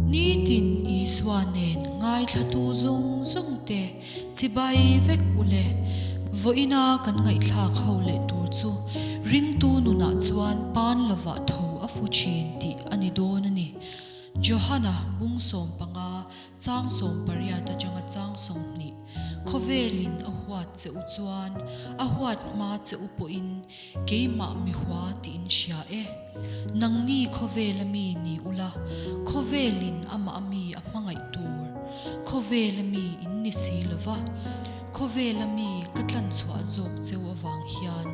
Nitin Isua nen ngaithlatu zawng zawng te chibai vek u le. Vawiina kan ngaihthlak ho leh tur chu ringtu nunah chuan pan lovah tho a fu thin tih a ni dawn a ni. Johana bung 15 chang 18 atanga chang 20 Khawvelin a huat che u chuan a huat hma che u pawhin Keimah mi hua tiin hria e. Nangni khawvela mi ni ula, khawvelin amah mi a hmangaih tur. Khawvela mi in ni si lova, khawvela mi ka tlanchhuah zawk cheu avang hian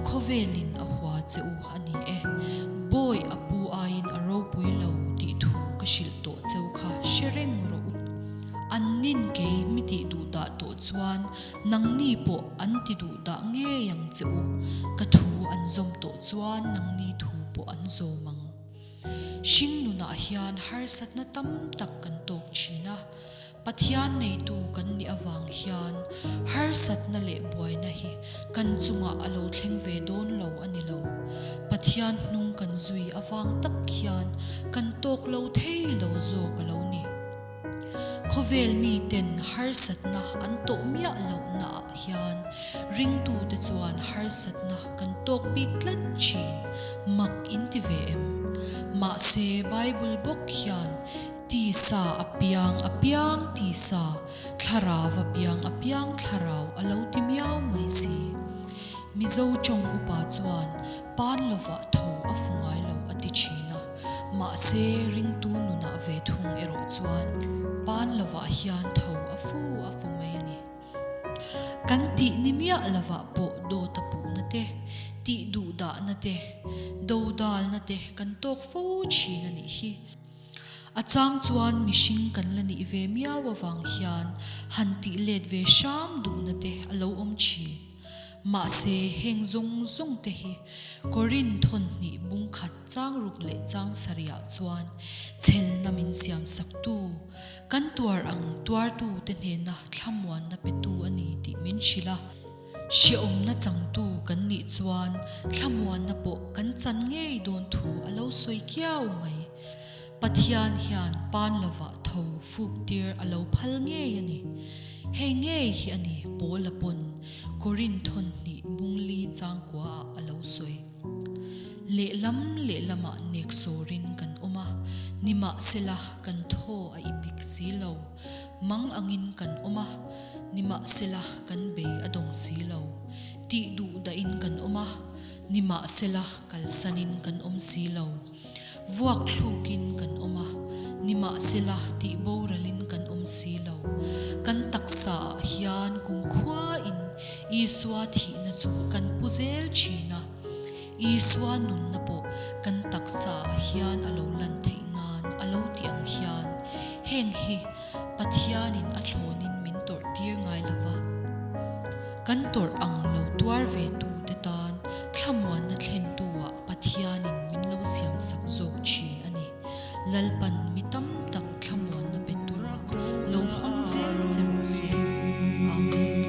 khawvelin a hua che u a ni e. Bawi a pu aiin a ropui lo tih thu ka hrilh tawh cheu kha hre reng rawh u. An nin kei mi tih duh dah tawh chuan Nangni pawh an ti duh dah ngei ang che u, ka thu an zawm tawh chuan nangni thu pawh an zawm ang. Hring nunah hian harsatna tam tak kan tawk thin a, Pathian neitu kan nih avang hian harsatna leh buaina hi kan chungah a lo thleng ve dawn lo a ni lo. Pathian hnung kan zui avang tak hian kan tawk lo thei lo zawk a lo ni. Khawvel miten harsatna an tawh miah lohnaah hian ringtute chuan harsatna kan tawk bik tlat thin, mak in ti ve em? Mahse, Bible bawk hian tisa a piang a piang tisa, thlarau a piang a piang thlarau a lo ti miau mai si. Mizo tawng upa chuan pan lovah tho a fu ngai lo a ti thin a. Mahse, ringtu nunah ve thung erawh chuan pan lovah hian tho a fu a fu mai a ni. Kan tih ni miah lovah pawh dawt a puhna te, tih duh dahna te, dodalna te kan tawk fo thin a nih hi. A chang chuan mihring kan la nih ve miau avang hian han tih let ve hram duhna te a lo awm thin. Mahse, heng zawng zawng te hi Korin thawnhnih bung khat chang ruk leh chang sarihah chuan chhelna min siam saktu, kan tuar ang tuartu te hnena thlamuanna petu a ni tih min hrilh a. Hrehawmna changtu kan nih chuan thlamuanna pawh kan chan ngei dawn thu a lo sawi kiau mai. Pathian hian pan lovah tho fuk tir a lo phal ngei a ni. Hei ngei hi a ni Paula pawn Korin thawnhnih bungli changkuaah a lo sawi. Lehlam lehlamah nek sawrin kan awm a, nimahsela kan thaw a ipik si lo. Mang angin kan awm a, nimahsela kan bei a dawng si lo. Tih duh dahin kan awm a, nimahsela kalsanin kan awm si lo. Vuak thlukin kan awm a, nimahsela tih boralin kan awm si lo. Kan taksaah hian kumkhuain Isua thihna chu kan pu zel thin a, Isua nunna pawh kan taksaah hian a lo lan theih nan a lo ti ang hian heng hi Pathianin a thlawnin min tawrh tir ngai lo va. Kan tawrh ang lo tuar ve tute tan thlamuanna thlentu-ah Pathianin min lo siamsak zawk thin a ni. Lalpan mi tam tak thlamuanna pe tura lo hmang zel che rawh se. Amen.